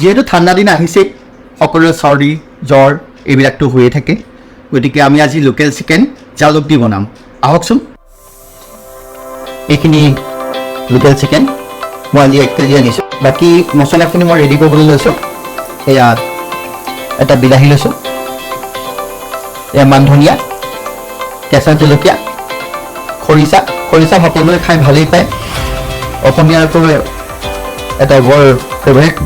যিহেতু ঠাণ্ডা দিন আহিছে, সকলোৰে চৰ্দি জ্বৰ এইবিলাকতো হৈয়ে থাকে। গতিকে আমি আজি লোকেল চিকেন জালুক দি বনাম। আহকচোন। এইখিনি লোকেল চিকেন মই আজি 1 কেজি আনিছোঁ। বাকী মছলাখিনি মই ৰেডি কৰিবলৈ লৈছোঁ। এয়া এটা বিলাহী লৈছোঁ, এয়া মান ধনিয়া, কেঁচা জলকীয়া, খৰিচা। খৰিচা সকলোৱে খাই ভালেই পায়। অসমীয়াৰতো এটা বৰ ফেভাৰেট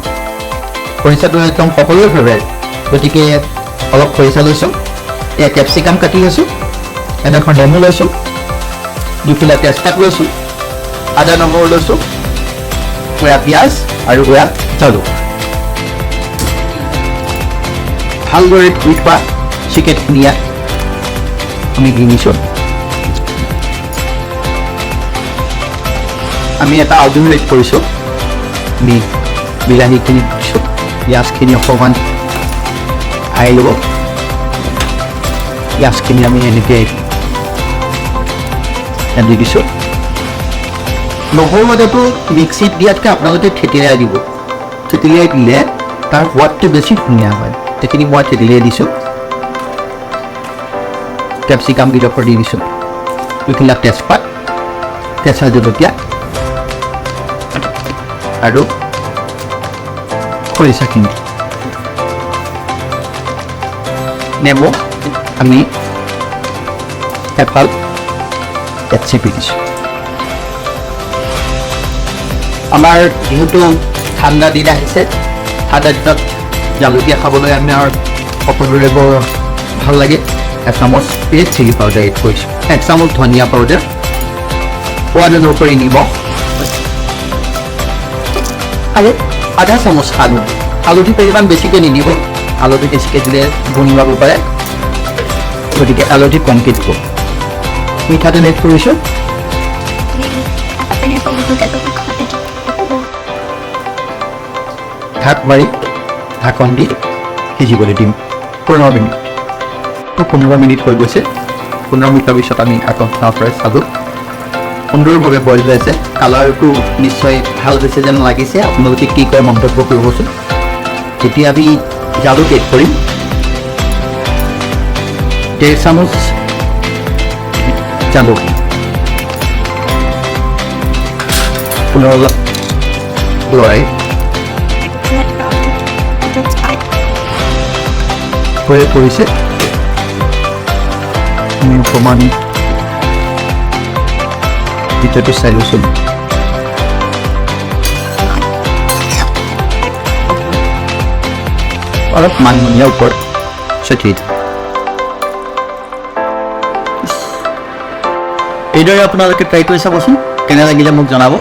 খৰিচাটো, একদম সকলোৰে ফেভাৰেট। গতিকে অলপ খৰিচা লৈছোঁ। এয়া কেপচিকাম কাটি লৈছোঁ, এডোখৰ নেমু লৈছোঁ, দুখিলা তেজপাত লৈছোঁ, আদা নহৰু লৈছোঁ, এয়া পিঁয়াজ আৰু এয়া জালুক। ভালদৰে ধুই থোৱা চিকেনখিনি ইয়াত আমি দি দিছোঁ। আমি এটা আলু এড কৰিছোঁ। আমি বিলাহীখিনি দিছোঁ, পিঁয়াজখিনি অকণমান খাই ল'ব। পিঁয়াজখিনি আমি এনেকৈ ইয়াত দি দিছোঁ। নহৰু আদাটো মিক্সিত দিয়াতকৈ আপোনালোকে থেতেলিয়াই দিব। থেতেলিয়াই দিলে তাৰ সোৱাদটো বেছি ধুনীয়া হয়। সেইখিনি মই থেতেলিয়াই দিছোঁ। কেপচিকাম কেইডোখৰ দি দিছোঁ, দুখিলা তেজপাত, কেঁচা জলকীয়া আৰু খৰিচাখিনি, নেমু আমি এফাল ইয়াত চেপি দিছোঁ। আমাৰ যিহেতু ঠাণ্ডা দিন আহিছে, ঠাণ্ডা দিনত জলকীয়া খাবলৈ আমাৰ সকলোৰে বৰ ভাল লাগে। এচামুচ ৰেড চিলি পাউডাৰ এড কৰিছোঁ, এক চামুচ ধনিয়া পাউডাৰ, সোৱাদ অনুসৰি নিমখ আৰু আধা চামুচ হালধি। হালধি পৰিমাণ বেছিকৈ নিদিব, হালধি বেছিকৈ দিলে গোন্ধাব পাৰে, গতিকে হালধি কমকৈ দিব। মিঠাতেল এড কৰিছোঁ। ঢাক মাৰি ঢাকন দি সিজিবলৈ দিম 15 মিনিট। তো 15 মিনিট হৈ গৈছে। 15 মিনিটৰ পিছত আমি আকৌ তাৰ পৰাই চালোঁ, সুন্দৰভাৱে বইল হৈ আছে। কালাৰটো নিশ্চয় ভাল হৈছে যেন লাগিছে। আপোনালোকে কি কয় মন্তব্য কৰিবচোন। এতিয়া আমি জালুক এড কৰিম, 1.5 চামুচ জালুক। পুনৰ অলপ লৰাই হৈ পৰিছে। আমি অকণমান ভিতৰটো চাই লৈছোঁ। অলপ মান ধনিয়া ওপৰত ছটিয়াই দিম। এইদৰে আপোনালোকে ট্ৰাই কৰি চাবচোন, কেনে লাগিলে মোক জনাব।